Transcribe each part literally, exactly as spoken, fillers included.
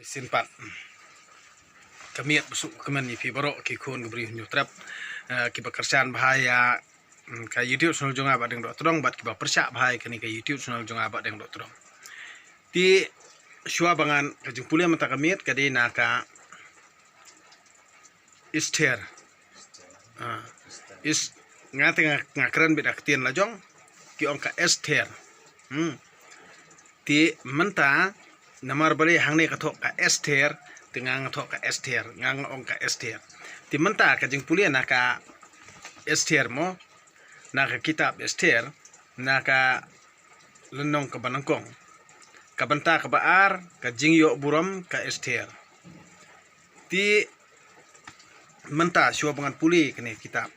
Shisien pat ka miet ba suk ka men ïa phi baroh ki khun ka Bri u Hynñiewtrep, eh, kiba kyrshan bha ïa, mm, ka YouTube channel jong nga Bah Deng Dohtdong bad kiba pyrshah bha ïa kane ka YouTube channel jong nga Bah Deng Dohtdong. Te shuwa ba ngan, ka jingpule mynta ka miet ka dei na ka Esther. Ah, is, nga te nga, nga kren beit da ka ktien la jong, ki ong ka Esther. Hmm. Te mynta, namar balei hangne ka thoh ka Esther, te nga nga thoh ka Esther, nga nga ong ka Esther. Te mynta ka jingpule na ka Esther mo, na ka kitab Esther, na ka lynnong kaba nyngkong, ka bynta kaba ar, ka jingïoh burom ka Esther. Te mynta shuwa ba ngan pule kane ka kitab,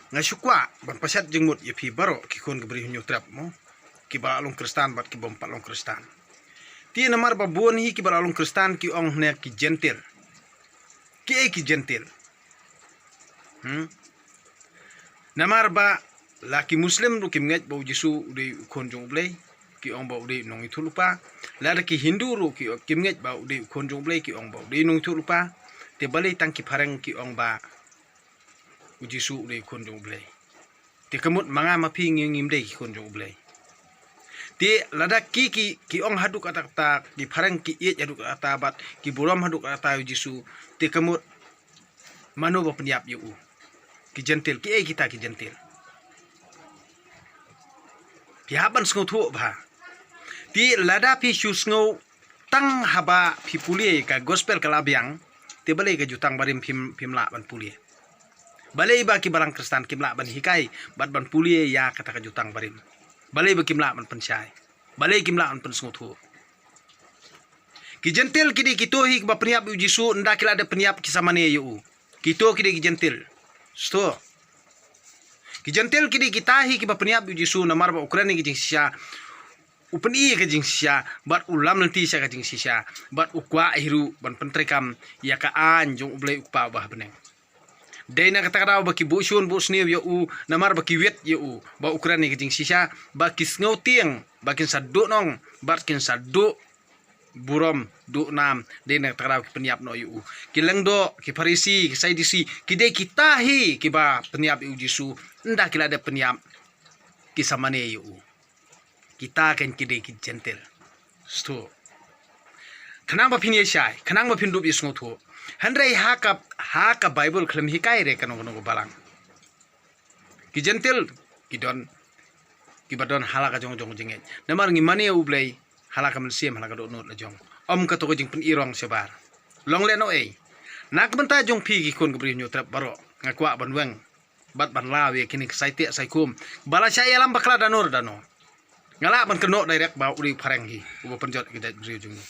nga shu kwah ban pashat jingmut ïa phi baroh ki khun ka Bri u Hynñiewtrep mo, kiba la long Khristan bad kiba ym pat long Khristan. Te namar ba bun hi kiba la long Khristan ki ong ne ki Jentil. Kiei ki Jentil? Hmm? Namar ba la ki Muslim ruh kim ngeit ba u Jisu u dei u khun jong u Blei, ki ong ba u dei u nongïathuhlypa. Lada ki Hindu ruh ki, kim ngeit ba u dei u khun jong u Blei, ki ong ba u dei u nongïathuhlypa. Te balei tang ki phareng ki ong ba u Jisu u dei u khun jong u Blei? Te ka mut ma nga ma phi ngi ngim dei ki khun jong u Blei. Te lada ki, ki, ki ong haduh katta katta, ki phareng ki ïeit haduh katta katta bad ki burom haduh katta katta ïa u Jisu, te ka mut mano ba pynïap ïa u? Ki Jentil, kiei kita ki Jentil? Phi hap ban sngewthuh bha. Te lada phi shu sngew tang haba phi pule ka gospel ka la biang, te balei ka Jutang Barim phim, phim lah ban pule? Balei ba ki balang Khristan kim lah ban hikai bad ban pule ïa kata ka Jutang Barim? Balei ba kim lah ban pynshai? Balei kim lah ban pynsngewthuh? Ki Jentil ki dei kito hi kiba pynïap ïa u Jisu, ynda ki la dep pynïap ki sa mane ïa u. Kito ki dei ki Jentil. Sto. Ki Jentil ki dei kita hi kiba pynïap ïa u Jisu namar ba u kren ïa ka jingshisha, u pyni ïa ka jingshisha, bad u lam lynti sha ka jingshisha, bad u kwah hi ruh ban pyntreikam ïa ka aiñ jong u Blei u Kpa uba ha bneng. Dei na kata ka daw ba ki buh shun buh sniew ïa u, namar ba ki wit ïa u ba u kren ïa ka jingshisha, ba ki sngewtieng ba kin sa duh nong bad kin sa duh burom, duh nam. Dei na kata ka daw ki pynïap noh ïa u. Ki lyngdoh, ki Pharisi, ki Sadusi, ki dei kita hi kiba pynïap ïa u Jisu. Ynda ki la dep pynïap, ki sa mane ïa u. Kita kein ki dei ki Jentil. Sto. Khnang ba phin ïa shai, khnang ba phin dup ïa sngewthuh. Hynrei ha ka, ha ka Baibl khlem hikai re kano kano ka balang. Ki Jentil ki don, kiba don ha la ka jong jong jingngeit. Namar ngi mane ïa u Blei ha la ka mynsiem, ha la ka dohnud la jong. Ym kato ka jingpynïarong shabar. Long lehnohei. Na ka bynta jong phi ki khun ka Bri u Hynñiewtrep baroh, nga kwah ban weng bad ban law ïa kine ki sai teh sai kum ba la shah ïalam bakla da no da no. Nga lah ban kynnoh direct ba u dei u phareng hi uba pynjot ïa ka jaitbynriew jong ngi.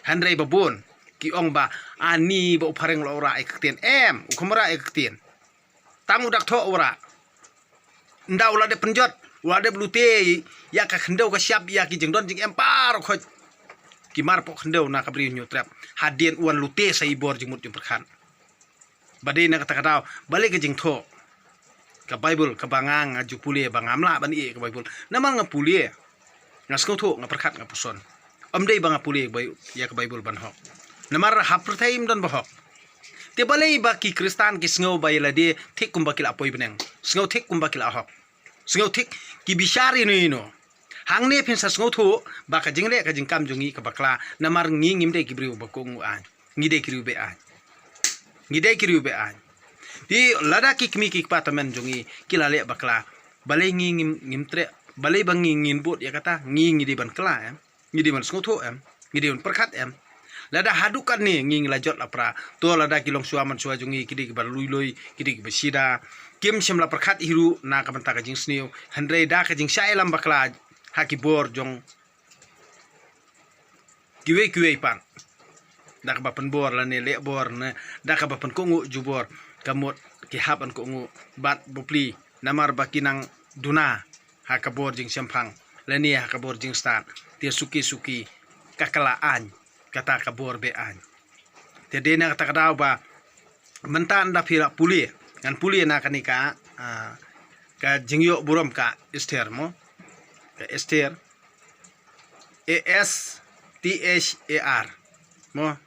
Hynrei ba bun ki ong ba ani ba u phareng u la wanrah ïa ka ktien. Em, u khlem wanrah ïa ka ktien. Tang u dak thoh u wanrah. Ynda u la dep pynjot, u la dep lute ïa ka khyndew ka shyiap, ïa ki jingdon jingem baroh khoit, ki marpoh khyndew na ka Bri u Hynñiewtrep. Hadien u wan lute sa i bor jingmut jingpyrkhat. Ba dei na kata ka daw, balei ka jingthoh ka Baibl kaba nga nga ju pule, ba ngam lah ban ïeh ka Baibl? Namar nga pule, nga sngewthuh, nga pyrkhat, nga puson. Ym dei ba nga pule ïa ka Baibl ban hok. Namar ha pyrthei ym don ba hok. Te balei ba ki Khristan ki sngew ba ïa lade thik kumba ki la poi bneng, sngew thik kumba ki la hok, sngew thik ki bishar ïa no ïa no. Hangne phin sa sngewthuh ba ka jingleh ka jingkam jong ngi ka bakla, namar ngi ngim dei ki briew ba kohnguh aiñ. Ngi dei ki riew beh aiñ. Ngi dei ki riew beh aiñ. Te lada ki kmie ki kpa tymmen jong ngi ki la leh bakla, balei ngi ngim, ngim treh? Balei ba ngi ngin bud ïa kata? Ngi, ngi dei ban kylla em? Ngi dei ban sngewthuh em? Ngi dei ban pyrkhat em? Lada haduh katne ngi, ngi la jot la pra, to lada ki longshuwa manshuwa jong ngi ki dei kiba lui lui, ki dei kiba shida, kim shym la pyrkhat hi ruh na ka bynta ka jingsniew, hynrei da ka jingshah ïalam bakla ha ki bor jong kiwei kiwei pat, da kaba pynbor lane leh bor ne da kaba pynkohnguh jubor, ka mut ki hap ban kohnguh bad bapli, namar ba ki nang duna ha ka bor jingshemphang lane ha ka bor jingstad. Te suki suki ka kylla aiñ kata ka bor beh aiñ. Te dei na kata ka daw ba mynta ynda phi la pule, ngan pule na kane ka, ah, ka jingïoh burom ka Esther mo, ka Esther, E S T H A R. Mo.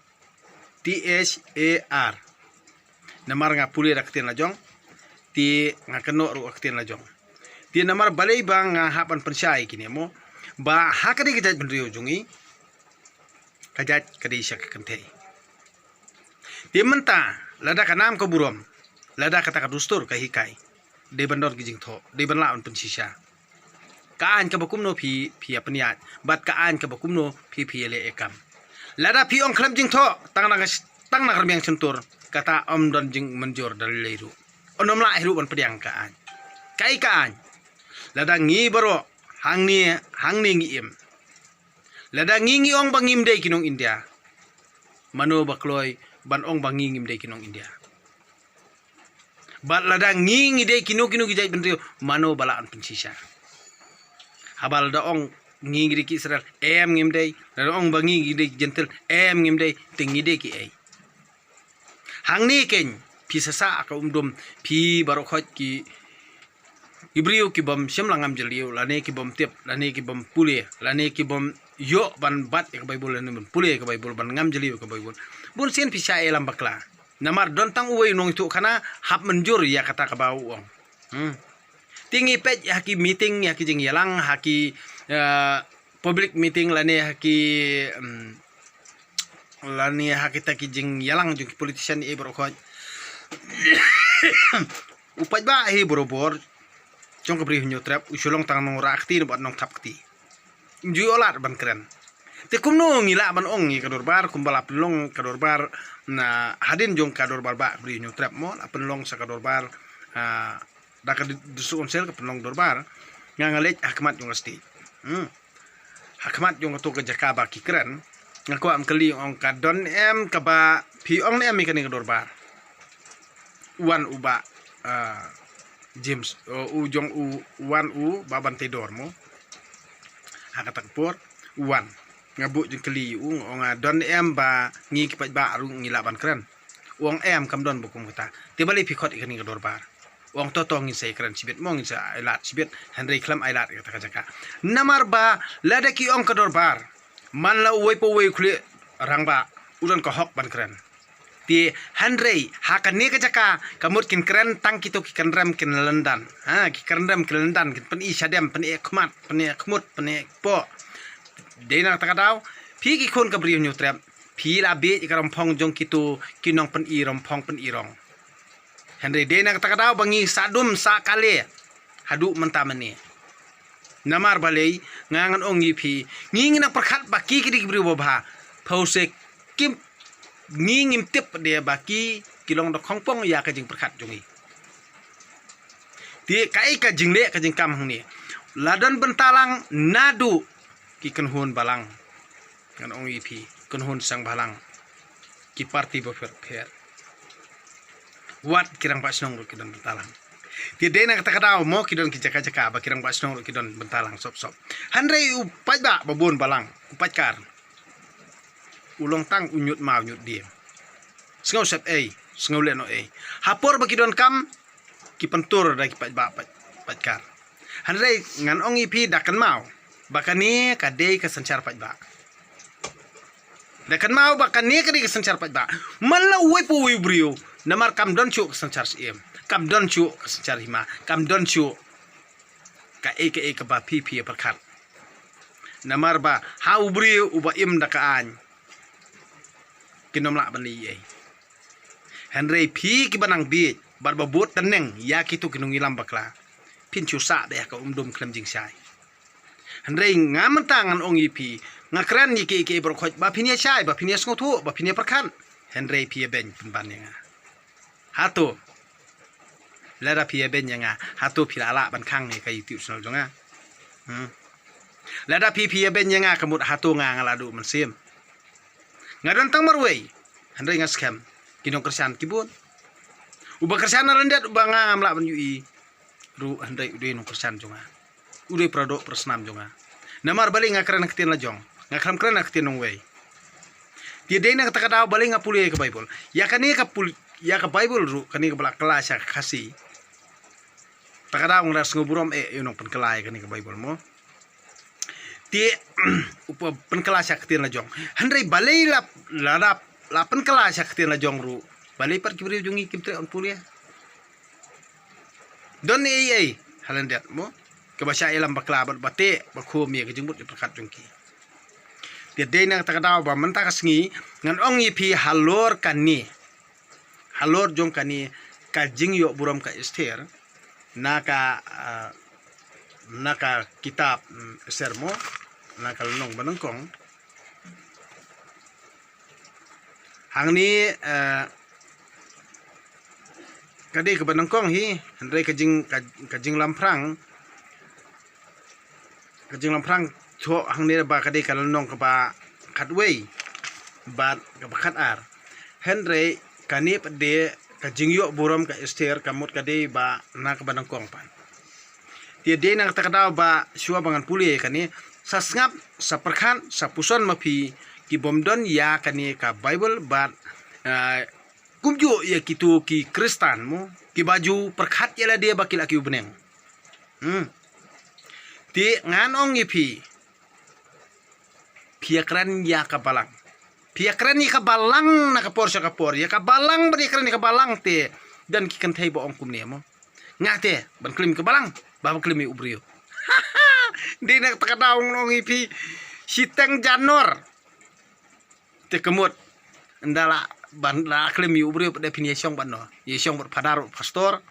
T H A R. Namar nga pule da ka ktien la jong. Te nga kynnoh ruh ka ktien la jong. Te namar balei ba nga hap ban pynshai kine mo. Ba ha ka dei ka jaitbynriew jong ngi. Ka jait ka dei sha ka kynthei. Te mynta, lada ka nam ka burom, lada kata ka dustur ka hikai. Dei ban don ki jingthoh, dei ban lah ban pynshisha. Ka aiñ kaba kumno phi, phi ïa pynïaid, bad ka aiñ kaba kumno phi, phi ïa leh ïa kam. Lada phi ong khlem jingthoh, tang na ka, tang na ka rmiang shyntur, kata ym don jingmynjur da lei ruh. Ym lah hi ruh ban pdiang ka aiñ. Kaei ka aiñ. Lada ngi baroh, hangne, hangne ngi im. Lada ngi ngi ong ba ngim dei ki nong India. Mano ba kloi ban ong ba ngi ngim dei ki nong India. Bad lada ngi ngi dei kino kino ki jaitbynriew, mano ba lah ban pynshisha. Haba lada ong ngi ngi dei ki Israel, em ngim dei. Lada ong ba ngi ngi dei ki Jentil, em ngim dei. Te ngi dei ki ei. Hangne keiñ, phi sa sah ka umdum, phi baroh khoit ki, ki briew ki bym shym la ngam jylliew, lane ki bym tip, lane ki bym pule, lane ki bym ïoh ban bat ïa ka Baibl, lane ban pule ïa ka Baibl, ban ngam jylliew ïa ka Baibl. Bun sien phi shah ïalam bakla. Namar don tang uwei u nongïathuhkhana hap mynjur ïa kata kaba u ong. Hmm. Te ngi peit ha ki meeting, ha ki jingïalang, ha ki, eh, public meeting lane ha ki, em, lane ha kita ki jingïalang jong ki politician, eh, baroh khoit. U paidbah hi barabor jong ka Bri Hynñiewtrep u shu long tang nongrah kti bad nongthap kti. Ym ju ïoh lad ban kren. Te kumno ngi lah ban ong ïa ka dorbar, kumba la pynlong ka dorbar, na hadien jong ka dorbar bah ka Bri Hynñiewtrep mo, la pynlong sa ka dorbar, ah, da ka di-, District Council ka pynlong dorbar, nga nga leit ha khmat jong ka stage. Hmm. Ha khmat jong kato ka jaka ba ki kren, nga kwah ban kylli ong ka don em kaba phi ong ne em ïa kane ka dorbar. Wan u bah, ah, James, oh, u jong u, wan u bah Banteidor mo. Ha kata ka por, wan. Nga buh jingkylli u, nga ong, ah, don em ba ngi ki paidbah ruh ngi lah ban kren. U ong em, kam don ba kum kata. Te balei phi khot ïa kane ka dorbar. U ong to to ngin sa ïakren shibit mo, ngin sa ailad shibit, hynrei khlem ailad ïa kata ka jaka. Namar ba lada ki ong ka dorbar, man la uwei pa uwei u khlieh rangbah, u don ka hok ban kren. Te hynrei ha kane ka jaka, ka mut kin kren tang kito ki kynrem kin lyndan. Ha, ki kynrem kin lyndan, kin pyni shadem, pyni khmat, pyni khmut, pyni kpoh. Dei na kata ka daw, phi ki khun ka Bri Hynñiewtrep, phi la bieit ïa ka rymphong jong kito ki nongpyni rymphong pyni rong. Hynrei dei na kata ka daw ba ngi sah dum sah kale haduh mynta mynne. Namar balei, nga ngan ong ïa phi, ngi ngi nang pyrkhat ba ki ki dei ki briew babha. Phewse kim, ngi ngim tip de ba ki ki long da khongpong ïa ka jingpyrkhat jong ngi. Te kaei ka jingleh ka jingkam hangne. La don bynta lang naduh ki kynhun balang. Ngan ong ïa phi, kynhun seng balang. Ki parti bapher bapher. Wat ki rangbah shnong ruh ki don bynta lang. Te dei na kata ka daw mo ki don ki jaka jaka ba ki rangbah shnong ruh ki don bynta lang sop sop. Hynrei u paidbah ba bun balang, u paidkar. U long tang u ñiut maw ñiut dieng. Sngew sep ei, sngew leh noh ei. Ha por ba ki donkam, ki pyntur da ki paidbah paid, paidkar. Hynrei ngan ong ïa phi da kynmaw ba kane ka dei ka synshar paidbah. Da kynmaw ba kane ka dei ka synshar paidbah. Man la uwei pa uwei u briew, namar kam don shuh ka synshar syiem, kam don shuh ka synshar hima, kam don shuh kaei kaei kaba phi phi ïa pyrkhat. Namar ba ha u briew uba im da ka aiñ, kin ym lah ban leh ei. Hynrei phi kiba nang bieit bad ba bud tneng ïa kito ki nongïalam bakla, phin shu sah de ha ka umdum khlem jingshai. Hynrei nga mynta ngan ong ïa phi, nga kren ïa kiei kiei baroh khoit ba phin ïa shai, ba phin ïa sngewthuh, ba phin ïa pyrkhat. Hynrei phi ïa beiñ pynban ïa nga. Hato? Lada phi ïa beiñ ïa nga, hato phi la lah ban khang ïa ka YouTube channel jong nga? Hmm. Lada phi phi ïa beiñ ïa nga, ka mut hato nga nga la duh mynsiem? Nga don tang marwei, hynrei nga skhem ki nongkyrshan ki bun. Uba kyrshan na lyndet uba nga ngam lah ban ïohi ruh, hynrei u dei nongkyrshan jong nga. U dei para doh para snam jong nga. Namar balei nga kren ha ka ktien la jong, nga khlem kren ha ka ktien nongwei. Te dei na kata ka daw balei nga pule ïa ka Baibl. Ïa kane ka pul-, ïa ka Baibl ruh, kane kaba la kylla sha ka Khasi. Ta ka daw nga la sngew burom eh ïa u nongpynkylla ïa kane ka Baibl mo. Ki u pynkhlaiñ sha ktien la jong. Hynrei balei la la la pynkhlaiñ sha ktien la jong ruh. Balei pat ki briew jong ngi kim treh ban pule. Don ei ei ha lyndet mo. Kaba shah ïalam bakla bad ba teh ba khum ïa ka jingmut jingpyrkhat jong ki. Te dei na kata ka daw ba mynta ka sngi ngan ong ïa phi halor kane. Halor jong kane ka jingïoh burom ka Esther na ka, ah, na ka kitab, mm, Esther mo, na ka lynnong ba nyngkong. Hangne, eh, ka dei kaba nyngkong hi, hynrei ka jing, ka, ka jinglamphrang, ka jinglamphrang thoh hangne ba ka dei ka lynnong kaba khatwei bad kaba khatar. Hynrei kane pat dei ka jingïoh burom ka Esther, ka mut ka dei ba na kaba nyngkong pat. Te dei na kata ka daw ba shuwa ba ngan pule kane, sa sngap, sa pyrkhat, sa puson ma phi ki bym don ïa kane ka Baibl bad, ah, kumjuh ïa kito ki Khristan mo, kiba ju pyrkhat ïa lade ba ki la ki u bneng. Hmm. Te ngan ong ïa phi, phi ïa kren ïa ka balang. Phi ïa kren ïa ka balang na ka por sha ka por. Ïa ka balang bad ïa kren ïa ka balang te don ki kynthei ba ong kumne mo. Nga te ban klim ïa ka balang, ba ban klim ïa u briew. Dei na kata ka daw ngan ong ïa phi, shiteng janor. Te ka mut, ynda la ban la klim ïa u briew pat de phin ïa shong bad no. Ïa shong bad phadar, pastor.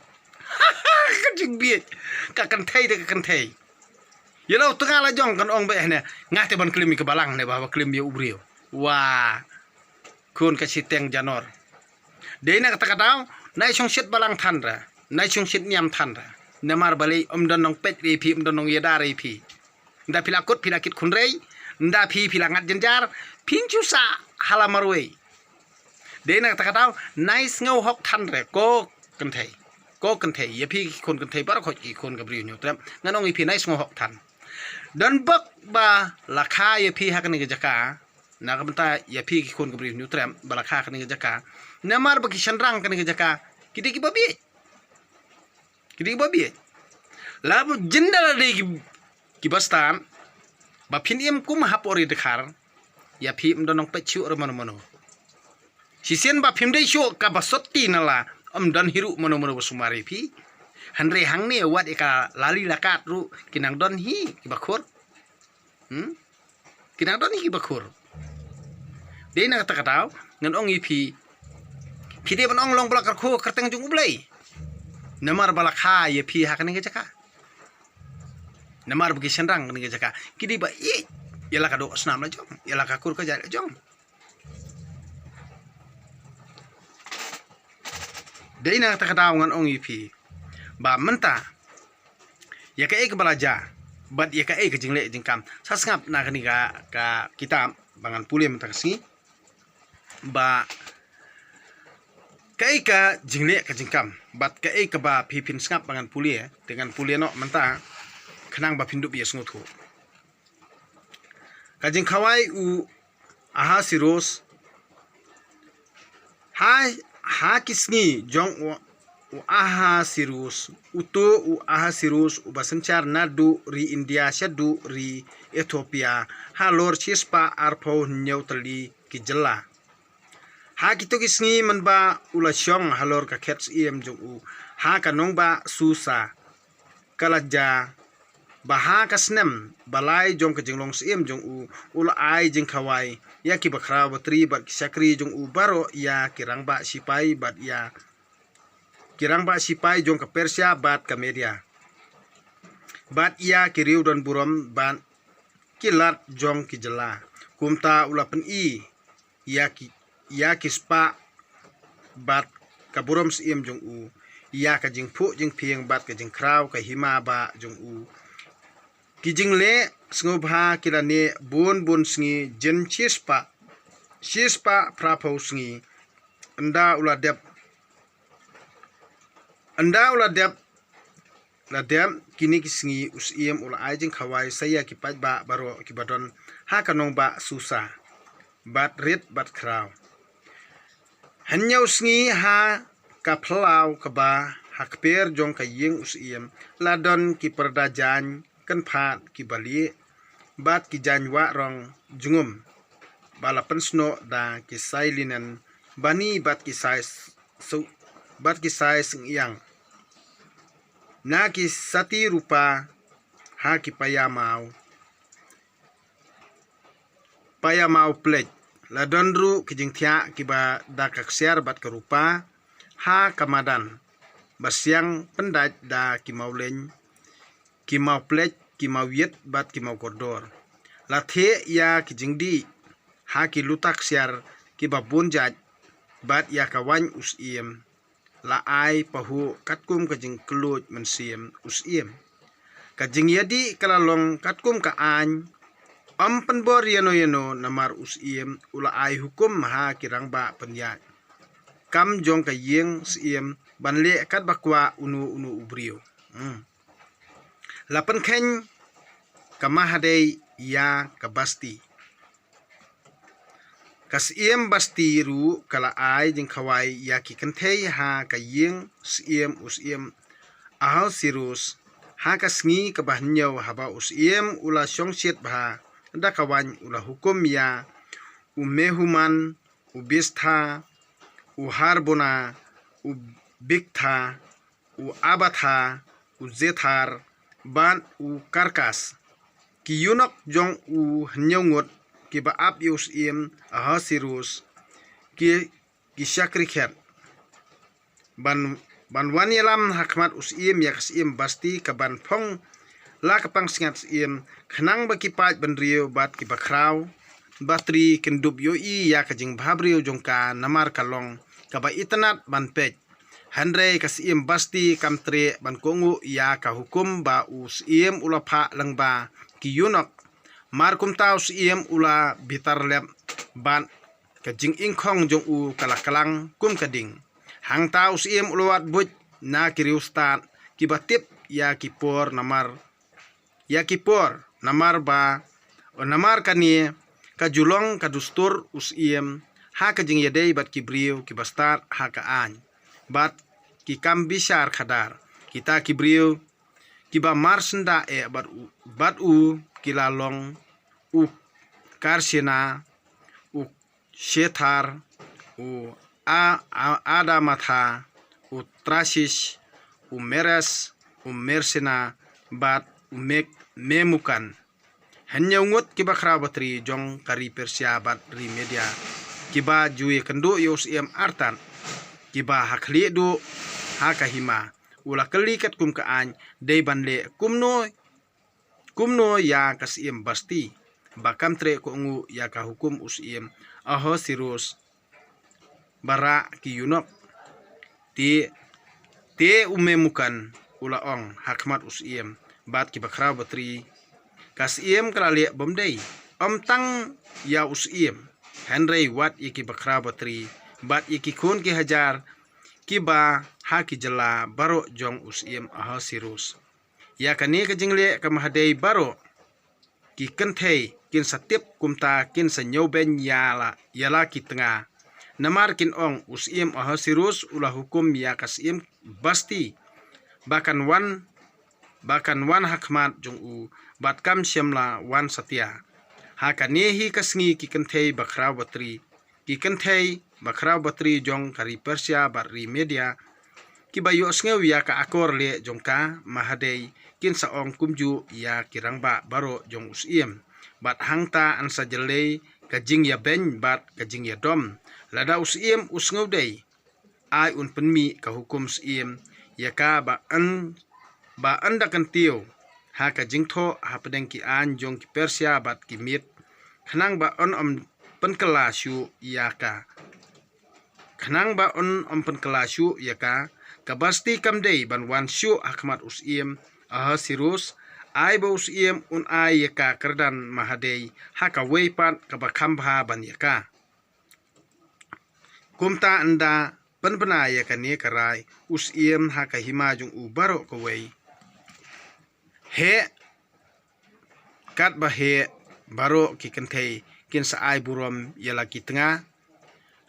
Ka jingbieit. Ka kynthei te ka kynthei. Ïa la u tnga la jong kan ong ba eh ne. Nga te ban klim ïa ka balang ne ba, ba klim ïa u briew. Wa. Khun ka shiteng janor. Dei na kata ka daw, nai shong shit balang than ra. Nai shong shit niam than ra. Namar balei ym don nongpeit re phi, ym don nongïada re phi. Ynda phi la kut phi la kit khun rei, ynda phi phi la ngat jynjar, phin shu sah ha la marwei. Dei na kata ka daw, nai sngew hok than re, ko kynthei. Ko kynthei, ïa phi ki khun kynthei baroh ki khun ka Bri u Hynñiewtrep. Ngan ong ïa phi nai sngew hok than. Don bok ba la kha ïa phi ha kane ka jaka, na ka bynta ïa phi ki khun ka Bri u Hynñiewtrep, ba la kha kane ka jaka. Namar ba ki shynrang kane ka jaka, ki dei kiba bieit. Ki dei kiba bieit. La jin da la dei ki, kiba stad, ba phin im kum ha por ri dkhar, ïa phi ym don nongpeit shuh re mano mano. Shisien ba phim dei shuh kaba sot ti na la, ym don hi ruh mano mano ba sumar ïa phi. Hynrei hangne wat ïa ka lali lakat ruh, ki nang don hi, kiba khur. Hmm? Ki nang don hi kiba khur. Dei na kata ka daw, ngan ong ïa phi. Phi dei ban ong long ba la kyrkhu kyrteng jong U Blei. Namar ba la kha ïa phi ha kane ka jaka. Namar ba ki shynrang kane ka jaka. Ki dei ba ïeit. Ïa la ka doh snam la jong. Ïa la ka kur ka jait la jong. Dei na kata ka daw ngan ong ïa phi. Ba mynta. Ïa kaei kaba la jia. Bad ïa kaei ka jingleh jingkam. Sa sngap na kane ka, ka kitab. Ba ngan pule mynta ka sngi. Ba kaei ka jingleh ka jingkam. Bad kaei kaba phi phin sngap ba ngan pule. Te ngan pule noh mynta. Khnang ba phin dup ïa sngewthuh. Ka jingkhawai u Ahasuerus. Ha, ha ki sngi jong u, u Ahasuerus, uto u Ahasuerus uba synshar naduh ri India shaduh ri Ethiopia, halor shispah arphew hynñiew tylli ki jylla. Ha kito ki sngi mynba u la shong halor ka khet syiem jong u, ha ka nongbah Susa, ka la jia ba ha ka snem ba lai jong ka jinglong syiem jong u, u la ai jingkhawai ïa ki bakhraw batri bad ki shakri jong u baroh, ïa ki rangbah shipai bad ïa ki rangbah shipai jong ka Persia bad ka Media, bad ïa ki riewdonburom bad ki lat jong ki jylla. Kumta u la pyni ïa ki, ïa ki spah bad ka burom syiem jong u, ïa ka jingphuh jingphieng bad ka jingkhraw ka hima bah jong u. Ki jingleh sngewbha ki la neh bun bun sngi, jin shispah, shispah phraphew sngi. Ynda u la dep, ynda u la dep la dep kine ki sngi, u syiem u la ai jingkhawai sa ïa ki paidbah baroh kiba don ha ka nongbah Susa, bad rit bad khraw. Hynñiew sngi ha ka phyllaw kaba ha kper jong ka ïing u syiem, la don ki pyrda jaiñ kynphad kiba lieh bad ki jaiñ wah rong jngum ba la pynsnoh da ki sai linen bani bad ki sai s- su- bad ki sai syngiang, na ki sati rupa ha ki paya maw paya maw plek. La don ruh ki jingthiah kiba da ka ksiar bad ka rupa ha ka madan ba siang pyndait da ki mawleiñ, ki maw plek, ki maw ïit bad ki maw kordor. La thiah ïa ki jingdih ha ki luta ksiar kiba bun jait bad ïa ka waiñ u syiem la ai pahuh katkum ka jingkylluid mynsiem u syiem. Ka jingïadih ka la long katkum ka aiñ, ym pynbor ïano ïano namar u syiem u la ai hukum ha ki rangbah pynïaid kam jong ka ïing syiem ban leh katba kwah uno uno u briew. Hmm. La pynkheiñ ka Mahadei ïa ka Basti. Ka syiem Basti ruh ka la ai jingkhawai ïa ki kynthei ha ka ïing syiem u syiem Ahasuerus ha ka sngi kaba hynñiew haba u syiem u la shongshit bha da ka waiñ u la hukum ïa u Mehuman, u Biztha, u Harbona, u Bigtha, u Abatha, u Zethar bad u Karkas, ki ïunok jong u hynñiew ngut kiba ap ïa u syiem Ahasuerus, ki ki shakri khet ban ban wan ïalam ha khmat u syiem ïa ka syiem Basti ka ban phong la ka pansngiat syiem, khnang ba ki paid bynriew bad kiba khraw batri kin dup ïohi ïa ka jingbhabriew jong ka namar ka long kaba itynnad ban peit. Hynrei ka syiem Basti kam treh ban kohnguh ïa ka hukum ba u syiem u la phah lyngba ki ïunok. Mar kumta u syiem u la bitar lep bad ka jingïngkhong jong u ka la klang kum ka ding. Hangta u syiem u la wad buit na ki riewstad kiba tip ïa ki por namar ïa ki por namar ba namar kane ka ju long ka dustur u syiem ha ka jingïadei bad ki briew kiba stad ha ka aiñ bad ki kam bishar khadar. Kita ki briew kiba mar syndah eh bad u, bad u ki la long u Karsena, u Shethar, u A- A- Adamatha, u Trashish, u Meres, u Mersena bad u Mek- Memukan. Hynñiew ngut kiba khraw batri jong ka ri Persia bad ri Media kiba ju ïakynduh ïa u syiem Artad, kiba ha khlieh duh ha ka hima. U la kylli katkum ka aiñ, dei ban leh kumno kumno ïa ka syiem Basti ba kam treh kohnguh ïa ka hukum u syiem Ahasuerus ba rah ki ïunok. Te te u Memukan u la ong ha khmat u syiem bad kiba khraw batri, ka syiem ka la leh bym dei, ym tang ïa u syiem, hynrei wat ïa kiba khraw batri bad ïa ki khun ki hajar kiba ha ki jylla baroh jong u syiem Ahasuerus. Ïa kane ka jingleh ka Mahadei baroh ki kynthei kin sa tip, kumta kin sa ñiewbeiñ ïa la ïa la ki tnga. Namar kin ong, u syiem Ahasuerus u la hukum ïa ka syiem Basti ba kan wan ba kan wan ha khmat jong u bad kam shym la wan satia. Ha kane hi ka sngi ki kynthei ba khraw batri ki kynthei ba khraw batri jong ka ri Persia bad ri Media kiba ïohsngew ïa ka akor leh jong ka Mahadei kin sa ong kumjuh ïa ki rangbah baroh jong u syiem. Bad hangta yn sa jyllei ka jingïabeiñ bad ka jingïadom. Lada u syiem u sngewdei, ai un pynmih ka hukum syiem ïa ka ba yn ba yn da kyntiew ha ka jingthoh hapdeng ki aiñ jong ki Persia bad ki Mid, khnang ba yn ym pynkylla shuh ïa ka. Khnang ba yn ym pynkylla shuh ïa ka, ka Basti kam dei ban wan shuh ha khmat u syiem Ahasuerus. Ai ba u syiem un ai ïa ka kyrdan Mahadei ha kawei pat kaba kham bha ban ïa ka. Kumta ynda pynbna ïa kane ka rai u syiem ha ka hima jong u baroh kawei. Heh katba heh, baroh ki kynthei kin sa ai burom ïa la ki tnga.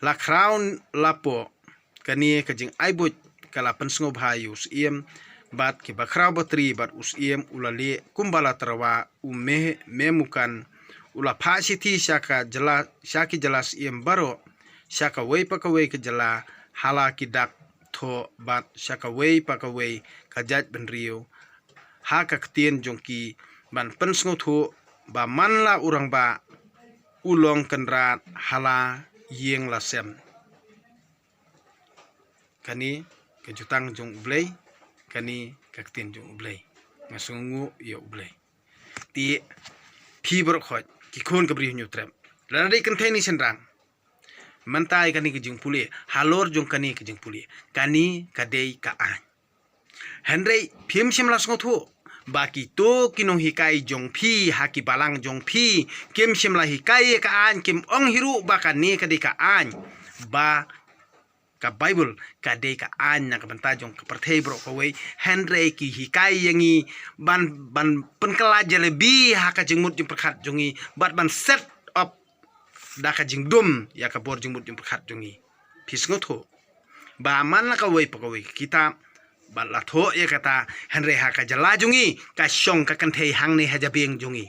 La khraw la pok, kane ka jingai buit ka la pynsngewbha ïa u syiem bad ki bakhraw batri bad u syiem u la lieh kumba la tyrwa u Meh Memukan, u la phah shithi sha ka jylla, sha ki jylla syiem baroh, sha kawei pa kawei ka jylla, ha la ki dak thoh bad sha kawei pa kawei ka jaitbynriew, ha ka ktien jong ki, ban pynsngewthuh ba man la u rangbah u long kynrad ha la ïing la sem. Kane ka jutang jong U Blei, kane ka ktien jong U Blei. Nga sngewnguh ïa U Blei. Te phi baroh khoit ki khun ka Bri Hynñiewtrep, lada dei kynthei ne shynrang, mynta ïa kane ka jingpule, halor jong kane ka jingpule, kane ka dei ka aiñ. Hynrei phim shym la sngewthuh ba kito ki nonghikai jong phi ha ki balang jong phi, kim shym la hikai ïa ka aiñ, kim ong hi ruh ba kane ka dei ka aiñ, ba ka Baibl ka dei ka aiñ na ka bynta jong ka pyrthei baroh kawei. Hynrei ki hikai ïa ngi ban, ban pynkylla jalebi ha ka jingmut jingpyrkhat jong ngi bad ban set up da ka jingdum ïa ka bor jingmut jingpyrkhat jong ngi. Phi sngewthuh ba man la kawei pa kawei ka kitab bad la thoh ïa kata, hynrei ha ka jylla jong ngi ka shong ka kynthei hangne ha jabieng jong ngi.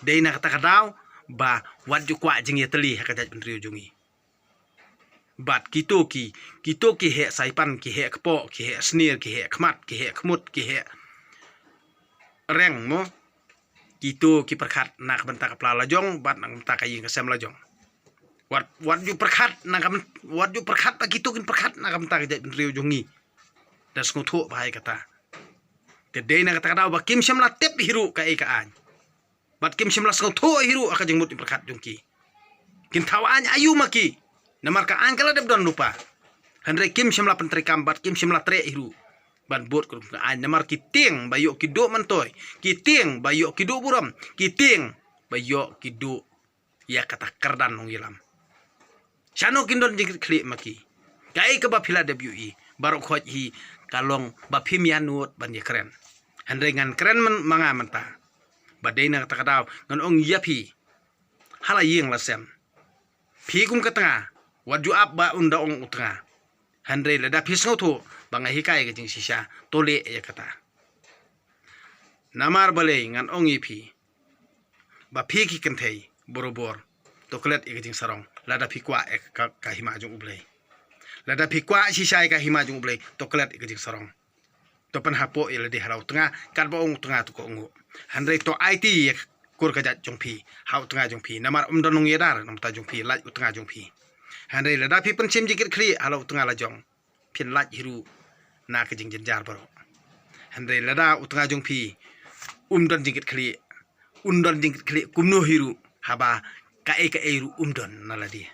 Dei na kata ka daw ba wat ju kwah jingïatylli ha ka jaitbynriew jong ngi. Bad kito ki, kito ki heh saipan, ki heh kpoh, ki heh snier, ki heh khmat, ki heh khmut, ki heh reng mo. Kito ki pyrkhat na ka bynta ka pla lajong bad na ka bynta ka ïing ka sem lajong. Wat, wat ju pyrkhat na ka byn-, wat ju pyrkhat ba kito kin pyrkhat na ka bynta ka jaitbynriew jong ngi. Da sngewthuh ba hai kata. Te dei na kata ka daw ba kim shym la tip hi ruh kaei ka aiñ. Bad kim shym la sngewthuh hi ruh ha ka jingmut jingpyrkhat jong ki. Kin thaw aiñ aïu ma ki? Namar ka aiñ ka la dep don lypa. Hynrei kim shym la pyntreikam bad kim shym la treh hi ruh ban bud ka rukom ka aiñ, namar ki tieng ba ïoh ki duh myntoi, ki tieng ba ïoh ki duh burom, ki tieng ba ïoh ki duh ïa kata kyrdan nongïalam. Shano kin don jingkitkhlieh ma ki? Kaei kaba phi la dep ïohi baroh khoit hi ka long ba phim ïa nud ban ïakren. Hynrei ngan kren man, ma nga mynta. Ba dei na kata ka daw ngan ong ïa phi, ha la ïing la sem, phi kum ka tnga, wat ju ap ba un da ong u tnga. Hynrei lada phi sngewthuh ba nga hikai ka jingshisha, to leh ïa kata. Namar balei ngan ong ïa phi, ba phi ki kynthei borabor, to klet ïa ka jingsarong lada phi kwah ïa ka, ka hima jong U Blei. Lada phi kwah shisha ïa ka hima jong U Blei, to klet ïa ka jingsarong. To pynhapoh ïa lade ha la u tnga, katba ong u tnga to kohnguh. Hynrei to aiti ïa ka kur ka jait jong phi ha u tnga jong phi, namar um don nongïada na ka bynta jong phi, lait u tnga jong phi. Hynrei lada phi pynshim jingkitkhlieh ha la u tnga lajong, phin lait hi ruh na ka jingjynjar baroh. Hynrei lada u tnga jong phi um don jingkitkhlieh, un don jingkitkhlieh kumno hi ruh haba kaei kaei ruh um don na lade.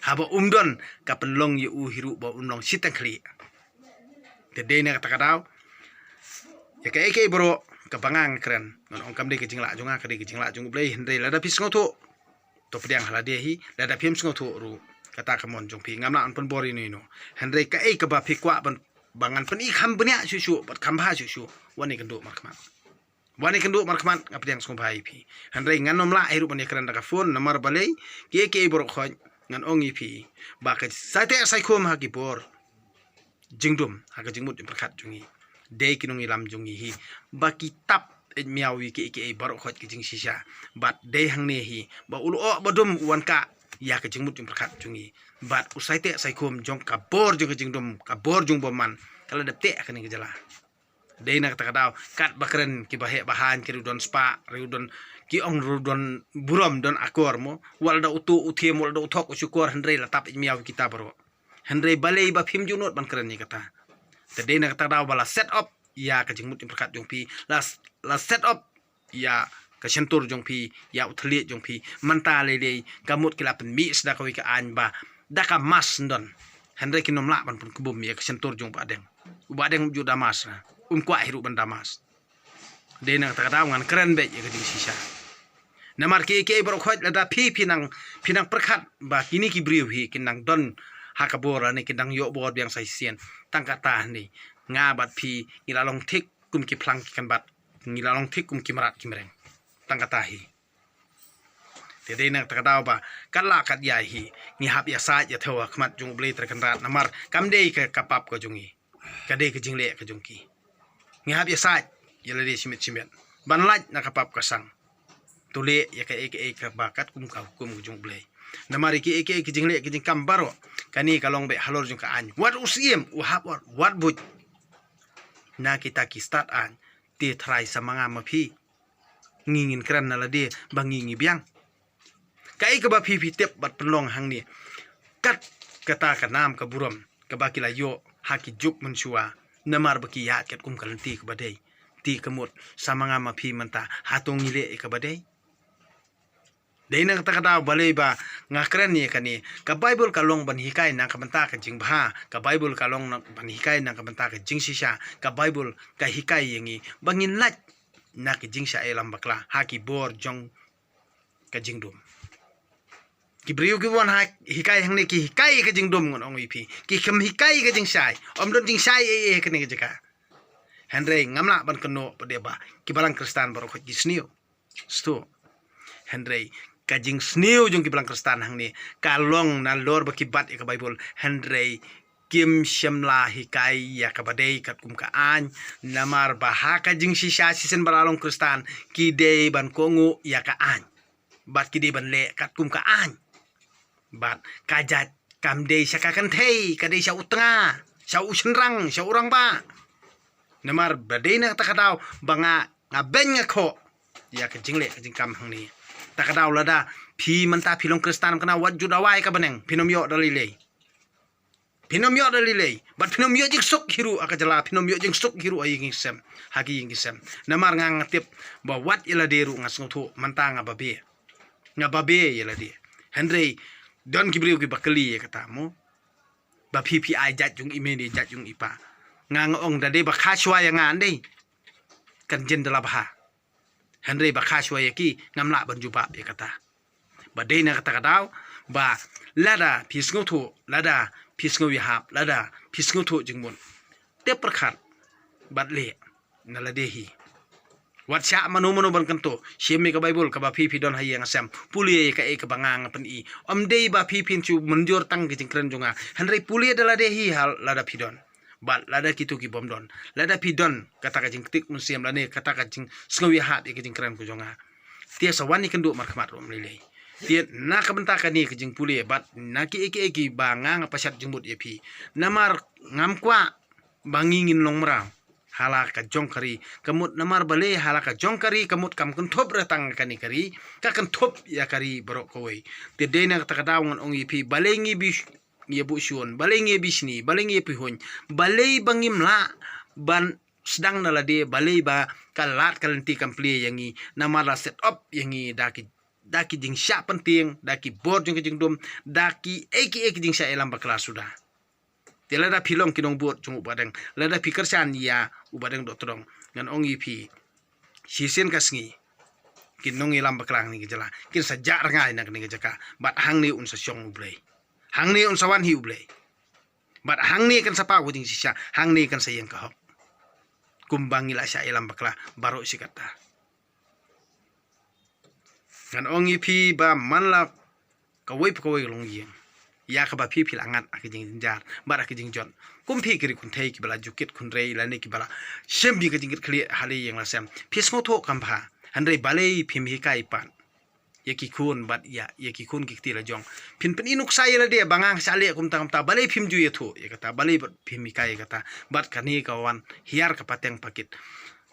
Haba um don, ka pynlong ïa u hi ruh ba un long shiteng khlieh. Te dei na kata ka daw, ïa kaei kaei baroh kaba nga kren, ngan ong kam dei ka jinglah jong nga, ka dei ka jinglah jong U Blei. Hynrei lada phi sngewthuh, to pdiang ha lade hi. Lada phim sngewthuh ruh, kata ka mon jong phi, ngam lah ban pynbor ïano ïano. Hynrei kaei kaba phi kwah ban, ba ngan pyni kham bniah shuh shuh bad kham bha shuh shuh, wan ïakynduh markhmat. Wan ïakynduh markhmat, nga pdiang sngewbha ïa phi. Hynrei ngan ym lah hi ruh ban ïakren da ka phone, namar balei, kiei kiei baroh khoit ngan ong ïa phi ba ka saiteh saikhum ha ki bor jingdum, ha ka jingmut jingpyrkhat jong ngi, dei ki nongïalam jong ngi hi ba ki tap eit miaw ïa kiei kiei baroh khoit ki jingshisha. Bad dei hangne hi ba u lyoh ba dum u wan kah ïa ka jingmut jingpyrkhat jong ngi. Bad u saiteh saikhum jong ka bor jong ka jingdum, ka bor jong u bymman, ka la dep teh ha kane ka jylla. Dei na kata ka daw, katba kren kiba heh ba haiñ, ki ruh don spah, ruh don, ki ong ruh don burom, don akor mo. Wat la da u tuh u thiem, wat la da u thok u shukor, hynrei la tap eit miaw kita baroh. Hynrei balei ba phim ju nud ban kren ïa kata? Te dei na kata ka daw ba la set up ïa ka jingmut jingpyrkhat jong phi, la, la set up ïa ka shyntur jong phi, ïa u thylliej jong phi. Mynta lei lei ka mut ki la pynmih sha da kawei ka aiñ ba da ka mask don. Hynrei kin ym lah ban pynkbum ïa ka shyntur jong u Bahdeng. U Bahdeng um ju da mask, um kwah hi ruh ban da mask. Dei na kata ka daw ngan kren beit ïa ka jingshisha. Namar kiei kiei baroh khoit lada phi, phi nang, phi nang pyrkhat ba kine ki briew hi kin nang don ha ka bor lane kin nang ïoh bor biang sa shisien, tang kata hangne nga bad phi ngi la long thik kum ki phlang ki kynbat, ngi la long thik kum ki mrad ki mreng. Tang kata hi. Te dei na kata ka daw ba kat lah kat ïai hi, ngi hap ïasaid ïathew ha khmat jong U Blei Trai Kynrad, namar kam dei ka, ka pap ka jong ngi. Ka dei ka jingleh ka jong ki. Ngi hap ïa sait ïa lade shimet shimet ban lait na ka pap ka sang. To leh ïa kaei kaei kaba katkum ka hukum ka jong U Blei. Namar ïa kiei kiei ki jingleh ki jingkam baroh, kane ka long beit halor jong ka aiñ. Wat u Syiem u hap wat, wat buit na kita ki stad aiñ. Te tharai sa ma nga ma phi ngi ngin kren na lade ba ngi ngi biang. Kaei kaba phi phi tip bad pynlong hangne, kat kata ka nam ka burom kaba ki la ïoh ha ki juk mynshuwa, namar ba ki ïaid katkum ka lynti kaba dei. Te ka mut sa ma nga ma phi mynta, hato ngi leh ïa kaba dei? Dei na kata ka daw balei ba nga kren ïa kane. Ka Baibl ka long ban hikai na ka bynta ka jingbha. Ka Baibl ka long na, ban hikai na ka bynta ka jingshisha. Ka Baibl ka hikai ïa ngi ba ngin lait na ka jingshah ïalam bakla ha ki bor jong ka jingdum. Ki briew ki wan ha hikai hangne ki hikai ka jingdum, ngan ong ïa phi. Ki khlem hikai ka jingshai. Ym don jingshai ei ei ha kane ka jaka. Hynrei ngam lah ban kynnoh pat de ba ki balang Khristan baroh khoit ki sniew. Stu. Hynrei ka jingsniew jong ki balang Khristan hangne ka long nalor ba ki bat ïa ka Baibl, hynrei kim shym la hikai ïa kaba dei katkum ka aiñ. Namar ba ha ka jingshisha shisien ba la long Khristan ki dei ban kohnguh ïa ka aiñ bad ki dei ban leh katkum ka aiñ. Bad ka jait kam dei sha ka kynthei, ka dei sha u tnga, sha u shynrang, sha u rangbah. Namar ba dei na kata ka daw ba nga, nga beiñ nga khoh ïa ka jingleh ka jingkam hangne. Ta ka daw lada phi mynta phi long Khristan kane, wat ju dawa ïa ka bneng, phin ym ïoh da lei lei. Phin ym ïoh da lei lei. Bad phin ym ïoh jingsuk hi ruh ha ka jylla, phin ym ïoh jingsuk hi ruh ha ïing ha sem, ha ki ïing ki sem. Namar nga nga tip ba wat ïa lade ruh nga sngewthuh mynta nga babe. Nga babe ïa lade. Hynrei don ki briew kiba kylli ïa kata mo, ba phi phi ai jait jong i mei ne jait jong i pa. Nga nga ong da dei ba kha shuwa ïa nga ndei, kan jin da la bha. Hynrei ba kha shuwa ïa ki ngam lah ban jubab ïa kata. Ba dei na kata ka daw ba lada phi sngewthuh, lada phi sngew ïahap, lada phi sngewthuh jingmut, te pyrkhat bad leh na lade hi. Wat shah mano mano ban kyntu. Shim ïa ka Baibl kaba phi phi don ha ïing ha sem. Pule ïa kaei kaba nga nga pyni. Ym dei ba phi phin shu mynjur tang ka jingkren jong nga, hynrei pule da lade hi ha lada phi don. Bad lada kito ki bym don, lada phi don kata ka jingktik mynsiem lane kata ka jingsngewïahap ïa ka jingkren ka jong nga, te sa wan ïakynduh markhmat ruh ym lei lei. Te na ka bynta kane ka jingpule bad na kiei kiei kiba nga nga pashat jingmut ïa phi. Namar ngam kwah ba ngi ngin long mraw ha la ka jong ka ri. Ka mut namar balei ha la ka jong ka ri? Ka mut kam kynthup re tang kane ka ri, ka kynthup ïa ka ri baroh kawei. Te dei na kata ka daw ngan ong ïa phi, balei ngi bi ïa buh shun, balei ngi ïa bishni, balei ngi ïa pihuiñ, balei ba ngim lah ban sdang na lade, balei ba ka lad ka lynti kam plie ïa ngi, namar la set up ïa ngi da ki, da ki jingshah pyntieng, da ki bor jong ka jingdum, da kiei kiei ki jingshah ïalam bakla suda. Te lada phi long ki nongbud jong u Bahdeng, lada phi kyrshan ïa u Bahdeng Dohtdong, ngan ong ïa phi, shisien ka sngi ki nongïalam bakla hangne ka jylla kin sa jah rngai na kane ka jaka. Bad hangne un sa shong U Blei, hangne un sa wan hi U Blei. Bad hangne kan sa paw ka jingshisha, hangne kan sa ïeng ka hok. Kumba ngi la shah ïalam bakla baroh shi katta. Ngan ong ïa phi ba man la kawei pa kawei ka longïing ïa kaba phi phi la ngat ha ka jingjynjar bad ha ka jingjot. Kum phi ki riewkynthei kiba la ju kit khun rei lane kiba la shem ïa ka jingkit khlieh ha la ïing la sem, phi sngewthuh kam bha. Hynrei balei phim hikai pat ïa ki khun bad ïa, ïa ki khun ki kti la jong? Phin pyni nuksa ïa lade ba nga nga shah leh kumta kumta, balei phim ju ïathuh ïa kata, balei bad phim hikai ïa kata? Bad kane ka wan hiar ka pateng pakit.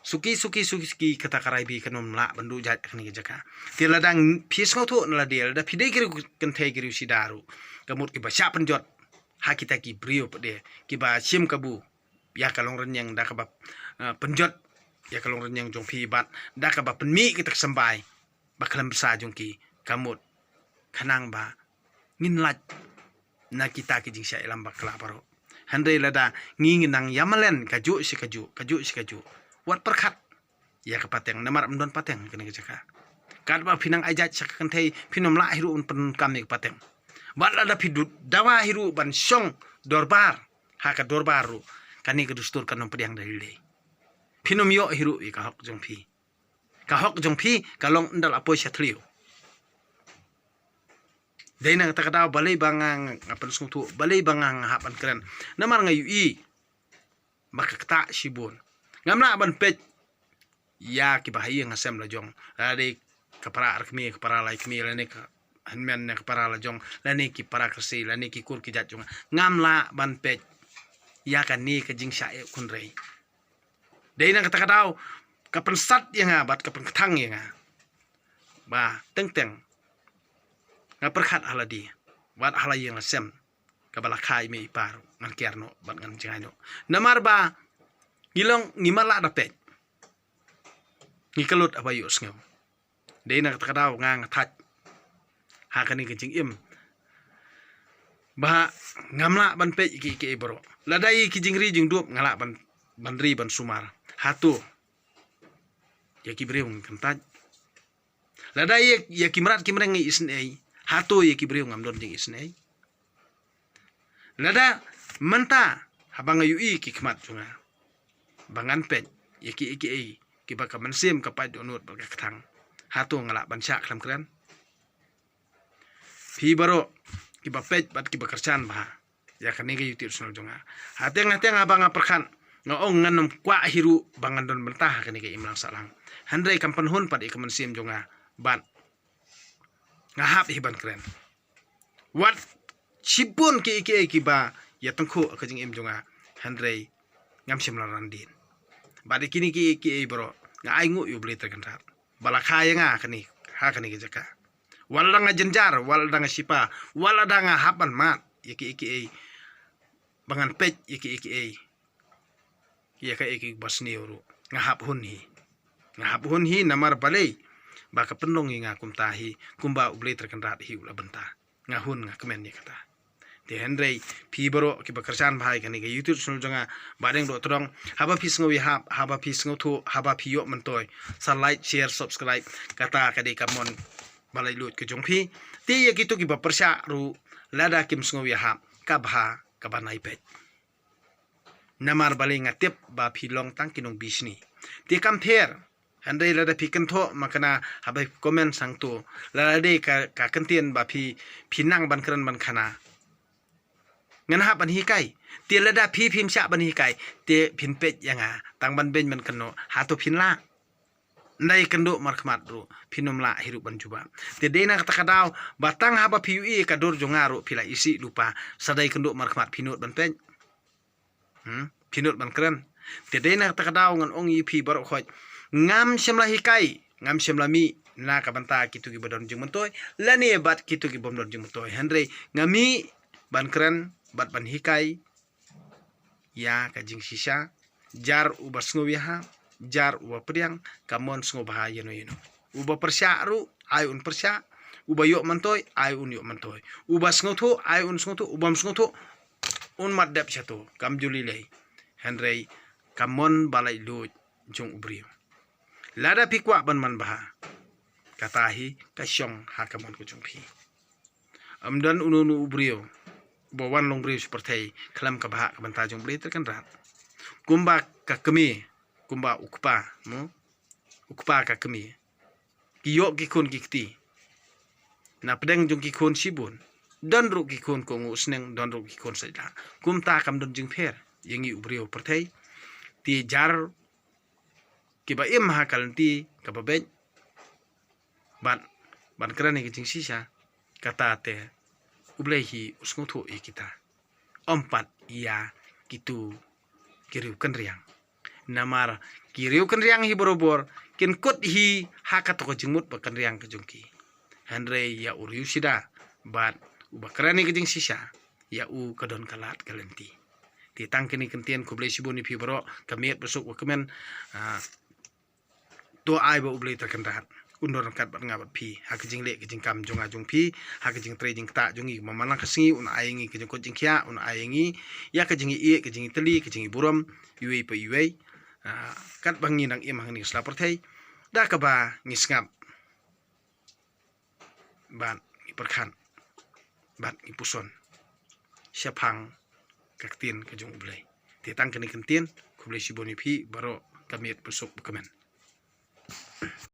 Suki, suki, suki, suki, kata ka rai bi kan ym lah ban duh jait ha kane ka jaka. Te lada phi sngewthuh na lade, lada phi dei ki riewkynthei ki riewsida ruh, ka mut kiba shah pynjot ha kita ki briew pat de kiba shim kabu ïa ka longrynïeng da kaba, eh, pynjot ïa ka longrynïeng jong phi bad da kaba pynmih kita ka symbai ba khlem bsa jong ki, ka mut khnang ba ngin lait na kita ki jingshah ïalam bakla baroh. Hynrei lada ngi ngi nang ïamalen kajuh shi kajuh, kajuh shi kajuh, wat pyrkhat ïa ka pateng, namar ym don pateng kane ka jaka. Katba phi nang ai jait sha ka kynthei, phin ym lah hi ruh ban pyndonkam ïa ka pateng. Bad lada phi du-, dawa hi ruh ban shong dorbar ha ka dorbar ruh, kane ka dustur kan ym pdiang da lei lei. Phin ym ïoh hi ruh ïa ka hok jong phi. Ka hok jong phi ka long ynda la poi sha thliew. Dei na kata ka daw balei ba nga nga pynsngewthuh, balei ba nga nga hap ban kren? Namar nga ïohi ba ka ktah shibun. Ngam lah ban peit ïa kiba ha ïing ha sem la jong, lane ka para ar kmie, ka para lai kmie, lane ka hynmen ne ka para la jong, lane ki para Khasi, lane ki kur ki jait jong nga. Ngam lah ban peit ïa kane ka jingshah eh khun rei. Dei na kata ka daw ka pynsat ïa nga bad ka pynkthang ïa nga ba teng teng nga pyrkhat ha lade bad ha la ïing la sem, kaba la kha i mei i pa ruh ngan kiar noh bad ngan jngai noh. Namar ba ngi long ngi mat lah da peit, ngi kyllut haba ïohsngew. Dei na kata ka daw nga nga thait ha kane ka jingim ba ngam lah ban peit ïa ki, ïa ki baroh. Lada ïa ki jingri jingdup nga lah ban, ban ri ban sumar. Hato ïa ki briew ngan kyntait? Lada ïa, ïa ki mrad ki mreng ngi isynei, hato ïa ki briew ngam don jingisynei? Lada mynta haba nga ïohi ki khmat jong nga ba ngan peit ïa ki, ïa ki, ïa kiba ka mynsiem ka pait dohnud bad ka kthang, hato nga lah ban shah khlem kren? Phi baroh kiba peit bad kiba kyrshan bha ïa kane ka YouTube channel jong nga, hateng hateng haba nga pyrkhat nga ong ngan ym kwah hi ruh ba ngan don bynta ha kane ka imlang sahlang. Hynrei kam pynhun pat ïa ka mynsiem jong nga bad nga hap hi ban kren. Wat shibun ki, ki, kiba ïa tyngkhuh ka jingim jong nga, hynrei ngam shym la ran dien. Bad ïa kine ki, ki baroh nga ai nguh ïa U Blei Trai Kynrad ba la kha ïa nga ha kane, ha kane ka jaka. Wat la da nga jynjar, wat la da nga shipa, wat la da nga hap ban mad ïa ki, ïa ki ba ngan peit ïa ki, ïa ki ïa kaei kaba sniew ruh nga hap hun hi. Nga hap hun hi namar balei? Ba ka pynlong ïa nga kumta hi, kumba U Blei Trai Kynrad hi u la bynta. Nga hun, nga kmen ïa kata. Te hynrei phi baroh kiba kyrshan bha ïa kane ka YouTube channel jong nga, ba dang doh tdong, haba phi sngew ïahap, haba phi sngewthuh, haba phi ïoh myntoi, sa like, share, subscribe. Kata ka dei ka mon ba laitluid ka jong phi. Te ïa kito kiba pyrshah ruh, lada kim sngew ïahap, ka bha kaba nai peit. Namar balei? Nga tip ba phi long tang ki nongbishni. Te kam pher, hynrei lada phi kynthoh ma kane haba phi comment sangto, lada dei ka, ka kyntien ba phi, phi nang ban kren ban khana, ngan hap ban hikai. Te lada phi phim shah ban hikai, te phin peit ïa nga tang ban beiñ ban kynnoh, hato phin lah? Nda ïa kynduh markhmat ruh phin ym lah hi ruh ban jubab. Te dei na kata ka daw ba tang haba phi ïohi ka dur jong nga ruh phi la isih lypa, sa da ïa kynduh markhmat phi nud ban peit. Hmm? Phi nud ban kren. Te dei na kata ka daw ngan ong ïa phi baroh khoit, ngam shym la hikai, ngam shym la mih na ka bynta kito kiba don jingmyntoi lane bad kito kibym don jingmyntoi, hynrei nga mih ban kren bad ban hikai ïa ka jingshisha. Jar uba sngew ïahap, jar uba pdiang, ka mon sngewbha ïano ïano. Uba pyrshah ruh ai un pyrshah, uba ïoh myntoi ai un ïoh myntoi, uba sngewthuh ai un sngewthuh, ubym sngewthuh un mat dep shato, kam ju lei lei. Hynrei ka mon ba laitluid jong u briew, lada phi kwah ban manbha, kata hi ka shong ha ka mon ka jong phi. Ym don uno uno u briew uba wan long briew sha pyrthei khlem ka bhah ka bynta jong U Blei Trai Kynrad. Kumba ka kmie, kumba u kpa, mo, u kpa ka kmie, ki ïoh ki khun ki kti na pdeng jong ki khun shibun. Don ruh ki khun kohnguh sneng, don ruh ki khun sait lah. Kumta kam don jingpher ïa ngi u briew pyrthei. Te jar kiba im ha ka lynti kaba beit bad ban kren ïa ka jingshisha, kata te U Blei hi u sngewthuh ïa kita, ym pat ïa kito ki riew kynriang. Namar ki riew kynriang hi barobor kin kut hi ha kato ka jingmut ba kynriang ka jong ki. Hynrei ïa u riew sida bad uba kren ïa ka jingshisha, ïa u ka don ka lad ka lynti. Te tang kine ki kyntien, khublei shibun ïa phi baroh, ka miet ba suk ba kmen. Ah, to ai ba U Blei Trai Kynrad un don ryngkat bad nga bad phi ha ka jingleh ka jingkam jong nga jong phi, ha ka jingtrei jingktah jong ngi, ba man la ka sngi un ai ïa ngi ka jingkoit jingkhiah, un ai ïa ngi ïa ka jingïeit, ka jingïatylli, ka jingïaburom iwei pa iwei. Ah, katba ngi nang im hangne ha sla pyrthei, da kaba ngi sngap bad ngi pyrkhat bad ngi puson shaphang ka ktien ka jong U Blei. Te tang kine ki kyntien, khublei shibun ïa phi baroh, ka miet ba suk ba kmen.